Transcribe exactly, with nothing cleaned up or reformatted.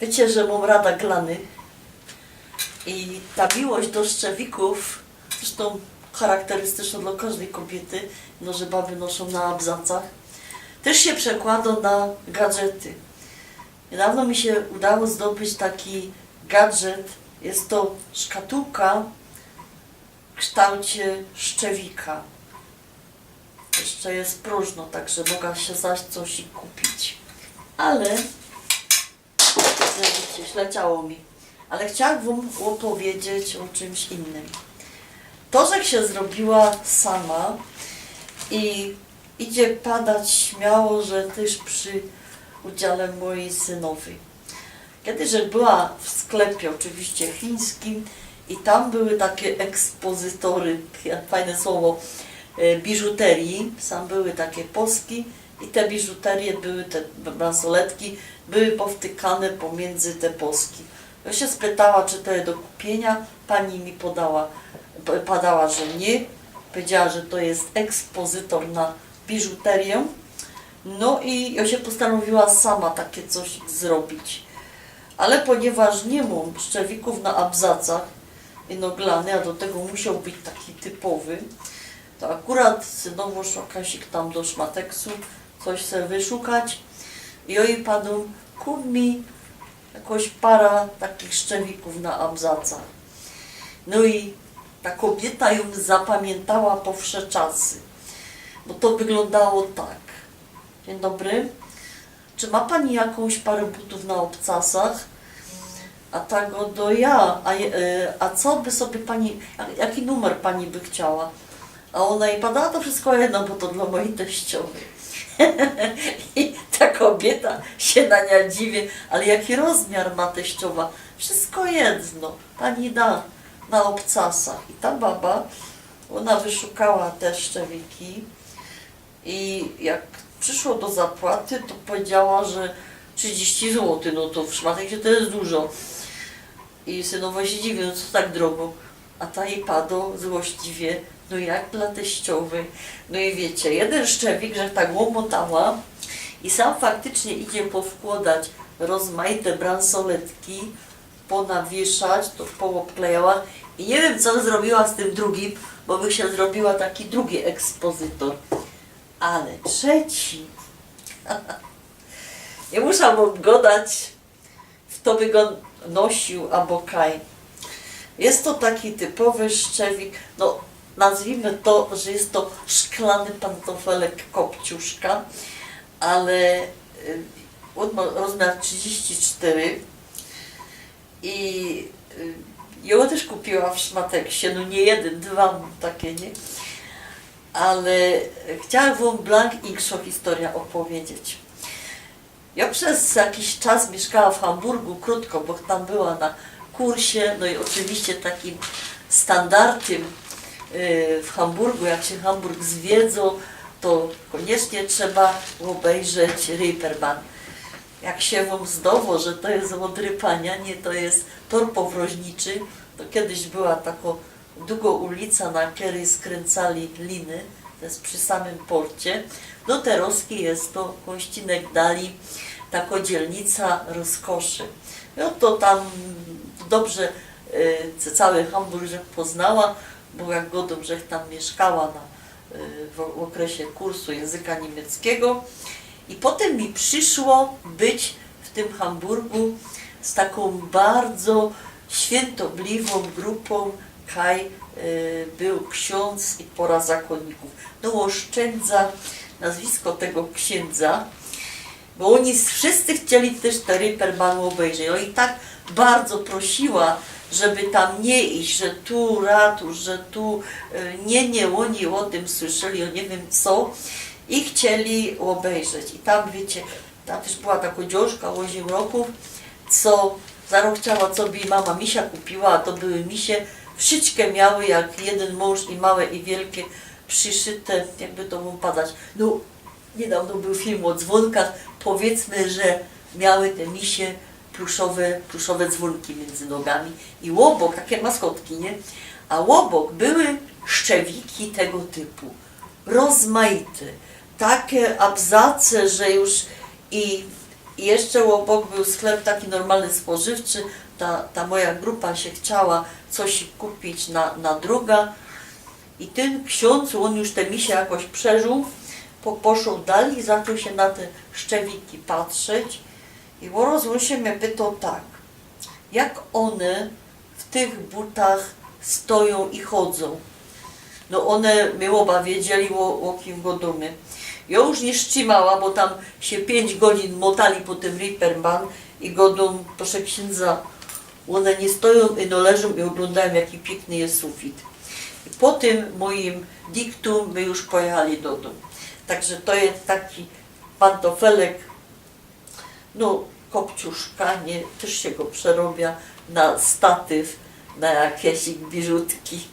Wiycie, że mōm rada glany i ta miłość do szczewikōw, zresztōm charakterystyczno dlŏ kożdyj kobiyty, no, że baby noszōm na abzacach, tyż sie przekłŏdŏ na gadżety. Niydŏwno mi sie udało zdobyć taki gadżet. Jest to szkatułka w kształcie szczewika. Jeszcze jest próżno, tak że moga sie zaś coś i kupić. Ale wiycie, śleciało mi. Ale chciałach wōm ôpowiedzieć ô czymś inkszym. To, żech sie zrobiła sama i idzie padać śmiało, że tyż przi udziale mojij synowyj. Kejś żech była w sklepie, ôczywiście chińskim, i tam były takie ekspozytory, fajne słowo, e, biżuteryje. Sam były takie poski i te biżuteryje były, te bransoletki były powtykane pomiyndzy te poski. Jŏ sie spytała, czy to jest do kupiyniŏ. Pani mi podała, p-, padała, że niy. Powiedziała, że to jest ekspozytor na biżuteryjõ. No i jŏ sie postanowiła sama takie coś zrobić. Ale ponieważ niy mōm szczewikōw na abzacach i no glany, a do tego musioł być taki typowy, to akurat synowo szła Kasik tam do szmateksu coś se wyszukać i jŏ jij padōm: „Kup mi jakŏś para takich szczewikōw na abzacach”. No i ta kobiyta jōm zapamiyntała po wsze czasy, bo to wyglōndało tak. „Dzień dobry. Czy ma pani jakąś parę butów na obcasach?” A ta godŏ: „Ja, a je-, e, a co by sobie pani, jak-, jaki numer pani by chciała?” A ôna jij padała: „To wszystko jedno, bo to dlŏ mojij teściowyj”. I ta kobiyta sie na niã dziwie: „Ale jaki rozmiar ma teściowa?” „Wszystko jedno, pani da na obcasach”. I ta baba, ôna wyszukała te szczewiki i jak przyszło do zapłaty, to powiedziała, że trzydzieści złotych, no to w szmateksie to jest dużo. I synowo sie dziwiōm, co tak drogo. A ta jij padŏ złośliwie: „No jak dlŏ teściowyj?” No i wiycie, jedyn szczewik żech tak ômotała i sam faktycznie idzie powkłŏdać rozmajte bransoletki, ponawieszać, to poôbklejała i niy wiym, co zrobiła z tym drugim, bo bych sie zrobiła taki drugi ekspozytor. Ale trzeci, niy musza wōm godać, fto by go nosiōł abo kaj. Jest to taki typowy szczewik, no, nazwijmy to, że jest to szklany pantofelek kopciuszka, ale, y, ôn mo-, rozmiar trzydzieści cztery i, y, jŏ go tyż kupiła w szmateksie, no niy jedyn, dwa mōm takie, niy? Ale chciała wōm blank inkszõ historyjõ ôpowiedzieć. Jŏ przez jakiś czas miyszkała w Hamburgu, krōtko, bo tam była na kursie, no i ôczywiście takim standardym, y, w Hamburgu, jak sie Hamburg zwiedzo, to kōniecznie trzeba ôbejrzeć Reeperbahn. Jak sie wōm zdŏwo, że to jest ôd rypaniŏ, niy, to jest tor powroźniczy, to kejś była tako dugŏ ulica, na kerej skryncyli liny, to jest przi samym porcie. No terŏzki jest to kōnścinek dalij, tako dzielnica rozkoszy. No to tam dobrze, e, c-, cały Hamburg żech poznała, bo jak godōm, żech tam miyszkała na, e, w, w ôkresie kursu jynzyka niymieckigo. I potym mi prziszło być w tym Hamburgu z takōm bardzo świyntobliwōm grupōm, kaj, e, bōł ksiōndz i pora zakōnnikōw. No, ôszczyndzã nazwisko tego ksiyndzŏ, bo ôni s-, wszyjscy chcieli tyż te Reeperbahn ôbejrzeć. Ôna ich tak bardzo prosiła, żeby tam niy iś, że tu ratusz, że tu, e, niy, niy, ôni ô tym słyszeli, ô niy wiym co, i chcieli ôbejrzeć. I tam, wiycie, tam tyż była tako dziołszka ôziym rokōw, co zarŏz chciała, co by mama misia kupiła, a to były misie, wszyjske miały, jak jedyn mōnż, i małe, i wielkie, prziszyte, jakby to było padać. No, niydŏwno bōł film ô dzwōnkach, powiydzmy, że miały te misie pluszowe, pluszowe dzwōnki miyndzy nogami i ôbok, take maskotki, niy? A ôbok były szczewiki tego typu. Rozmajte. Take abzace, że już i I jeszcze ôbok bōł sklep taki normalny spożywczy. Ta, ta moja grupa sie chciała coś kupić na, na droga. I tyn ksiōndz, ôn już te misie jakoś przeżōł, po, poszoł dalij i zaczōn sie na te szczewiki patrzeć. I ôroz ôn sie mie pytoł tak, jak ône w tych butach stojōm i chodzōm. No ône, my ôba wiedzieli, ô, ô kim godōmy. Jŏ już niy strzimała, bo tam sie piyńć godzin motali po tym Reeperbahn i godōm, proszã ksiynża, ône niy stojōm, ino leżōm i ôglōndajōm, jaki piykny je sufit. I po tym mojim diktu my już pojechali dodōm. Także to je taki pantofelek, no, kopciuszka, nie? Tyż sie go przerobia na statyw, na jakeś biżutki.